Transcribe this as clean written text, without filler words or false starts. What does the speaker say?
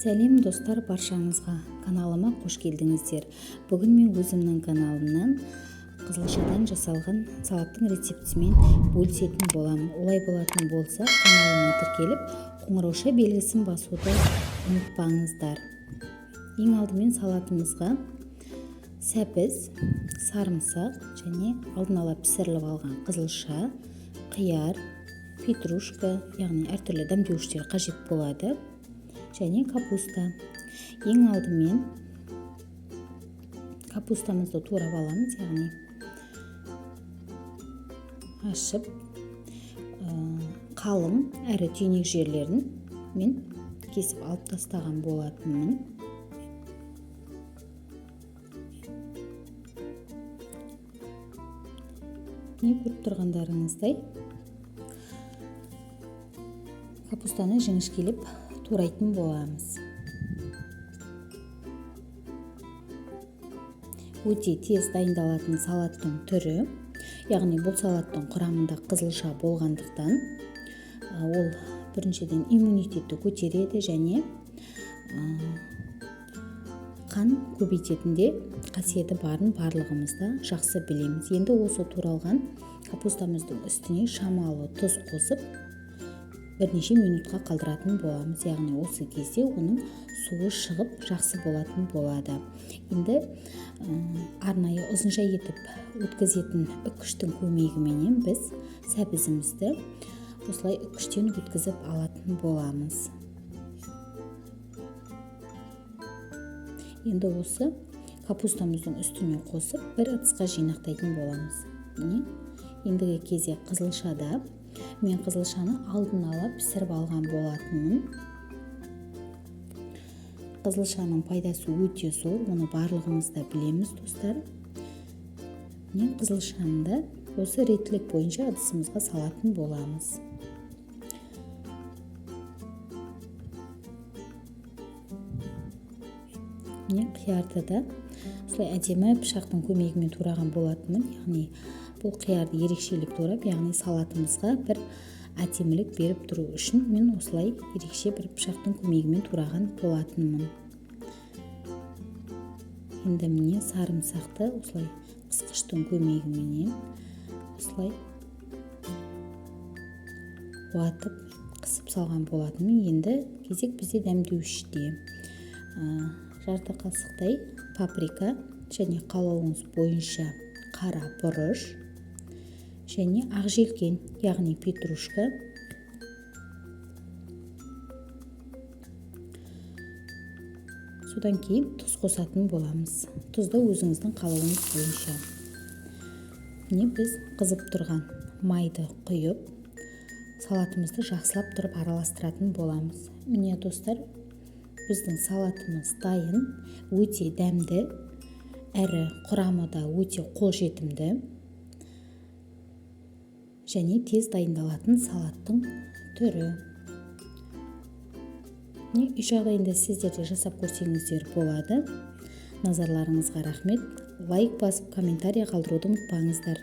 Сәлем, достар, баршаңызға! Каналыма қош келдіңіздер. Бүгін мен өзімнің каналымнан қызылшадан жасалған салаттың рецептімен бөлісетін боламын. Олай болатын болса, каналыма тіркеліп, қоңырауша белгісін басуды ұмытпаңыздар. Ең алдымен салатымызға сәбіз, сарымсақ және алдын ала пісіріліп алған қызылша, қияр, петрушка, яғни әртүрлі дәмдеуіштер қажет болады, және капуста. Ең алдымен капустамызды турап аламыз, яғни ашып, қалың әрі түйнек жерлерін мен кесіп алып тастаған болатынмын. Міне, көріп тұрғандарыңыздай, капустаны жіңішкелеп турайтын боламыз. Өте тез дайындалатын салаттың түрі, яғни бұл салаттың құрамында қызылша болғандықтан, ол біріншіден иммунитетті көтереді және қан көбейтетін де қасиеті барын барлығымыз да жақсы білеміз. Енді осы туралған капустамыздың үстіне шамалы тұз қосып, бірнеше минутқа қалдыратын боламыз, яғни осы кезде оның суы шығып, жақсы болатын болады. Енді арнайы ұзынша етіп өткізетін үкіштің көмегіменен біз сәбізімізді осылай үкіштен өткізіп алатын боламыз. Енді осы капустамыздың үстіне қосып, бір ыдысқа жинақтайтын боламыз. Міне, ендігі кезек қызылшада. Мен қызылшаны алдын ала пісіріп алған болатынмын. Қызылшаның пайдасы өте зор, оны барлығымыз да білеміз, достар. Міне, қызылшаны да осы реттілік бойынша ыдысымызға салатын боламыз. Міне, қиярды да осылай әдемі пышақтың көмегімен тураған болатынмын, яғни бұл қиярды ерекшелеп турап, яғни салатымызға бір әдемілік беріп тұру үшін мен осылай ерекше бір пышақтың көмегімен тураған болатынмын. Енді, міне, сарымсақты осылай қысқыштың көмегіменен осылай уатып, қысып салған болатынмын. Енді кезек бізде дәмдеуіште. Жарты қасықтай паприка және қалауыңыз бойынша қара бұрыш және ақ желкен, яғни петрушка. Содан кейін тұз қосатын боламыз. Тұзды өзіңіздің қалауыңыз бойынша. Міне, біз қызып тұрған майды құйып, салатымызды жақсылап тұрып араластыратын боламыз. Міне, достар, біздің салатымыз дайын. Өте дәмді әрі құрамы да өте қолжетімді және тез дайындалатын салаттың түрі. Міне, үй жағдайында сіздер де жасап көрсеңіздер болады. Назарларыңызға рахмет. Лайк басып, комментарий қалдыруды ұмытпаңыздар.